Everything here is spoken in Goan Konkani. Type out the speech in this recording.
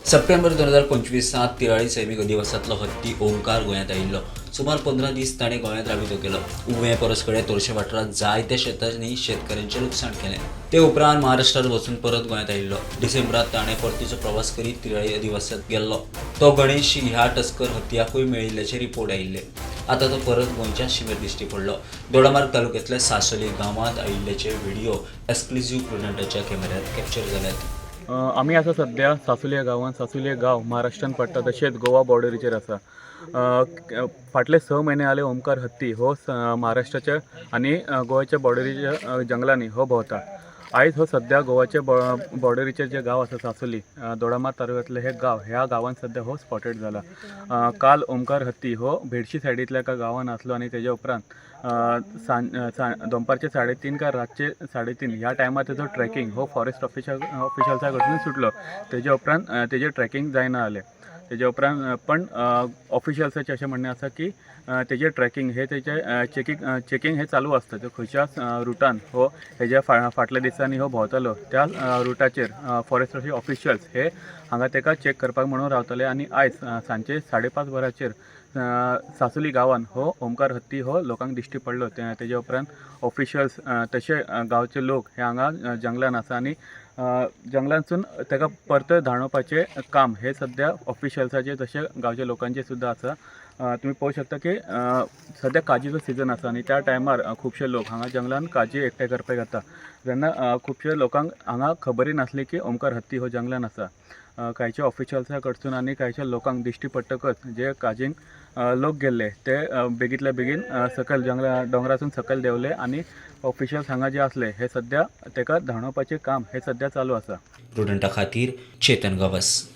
सप्टेंबर 2025 तिराळी सैमीक अधिवासांतलो हत्ती ओंकार गोंयांत आयिल्लो. सुमार 15 दीस ताणें गोंयांत राबितो केलो. उवें, परसकडें, तोरशें वाठारांत जायत्या शेतांनी शेतकऱ्यांचें लुकसाण केलें. ते उपरांत महाराष्ट्रांत वचून परत गोंयांत आयिल्लो. डिसेंबरांत ताणें परतीचो प्रवास करीत तिराळी अधिवासांत गेल्लो. तो गणेश ह्या टस्कर हतयाकूय मेळिल्ल्याचे रिपोर्ट आयिल्ले. आतां तो परत गोंयच्या शिमेर दिश्टी पडलो. दोडामार्ग तालुक्यांतल्या सासोली गांवांत आयिल्ल्याचे व्हिडिओ एक्सक्लुझीव प्रुडंटाच्या कॅमेऱ्यात कॅप्चर जाल्यात. आमी आसा सद्या सासुली ह्या गांवांत. सासुली हे गांव महाराष्ट्रान पडटा, तशेंच गोवा बॉर्डरीचेर आसा. फाटले 6 म्हयने जाले ओमकार हत्ती हो महाराष्ट्राच्या आनी गोंयच्या बॉर्डरीच्या जंगलांनी हो भोंवता. आयज हो सद्या गोवाच्या बॉर्डरीचेर जे गांव आसा सासोली, दोडामार्ग तालुक्यांतले हे गांव, ह्या गांवांत सद्या हो स्पॉटेड जाला. काल ओमकार हत्ती हो भेडशी सायडींतल्या एका गांवांत आसलो आनी तेज्या उपरांत दनपारचे 3:30 काय रातचे 3:30 ह्या टायमार तेजो ट्रॅकिंग हो फॉरेस्ट ऑफिशल्सा कडसून सुटलो. तेज्या उपरांत तेजें ट्रॅकिंग जायना जालें. तेज्या उपरांत पण ऑफिशल्साचें अशें म्हणणें आसा की तेजें ट्रॅकिंग हे तेजें चेकींग चेकींग हें चालू आसता. त्यो खंयच्या रुटान हो हेज्या फाटल्या दिसांनी हो भोंवतालो, त्या रुटाचेर फॉरेस्ट ऑफिशल्स हे हांगा तेका चॅक करपाक म्हणून रावतले. आनी आयज सांजचे 5:30 वरांचेर सासुली गांवान हो ओमकार हत्ती हो लोकांक दिश्टी पडलो. तेज्या उपरांत ऑफिशल्स तशे गांवचे लोक हे हांगा जंगलान आसा आनी जंगलांतसून ताका परत धांवडावपाचें काम हे सद्या ऑफिशल्साचें तशें गांवच्या लोकांचें सुद्दां आसा. तुमी पळोवंक शकता की सद्या काजीचो सिजन आसा आनी त्या टायमार खुबशे लोक हांगा जंगलान काजी एकठांय करपाक येता, तेन्ना खुबशे लोकांक हांगा खबरूय नासली की ओमकार हत्ती हो जंगलान आसा. कांयच्या ऑफिशल्सा कडसून आनी कांयच्या लोकांक दिश्टी पडटकच जे काजींक लोक गेल्ले ते बेगींतल्या बेगीन सकयल जंगला दोंगरासून सकयल देंवले आनी ऑफिशल्स हांगा जे आसले हे सद्या ताका धांवडावपाचें काम हे सद्या चालू आसा. प्रुडंटा खातीर चेतन गवस.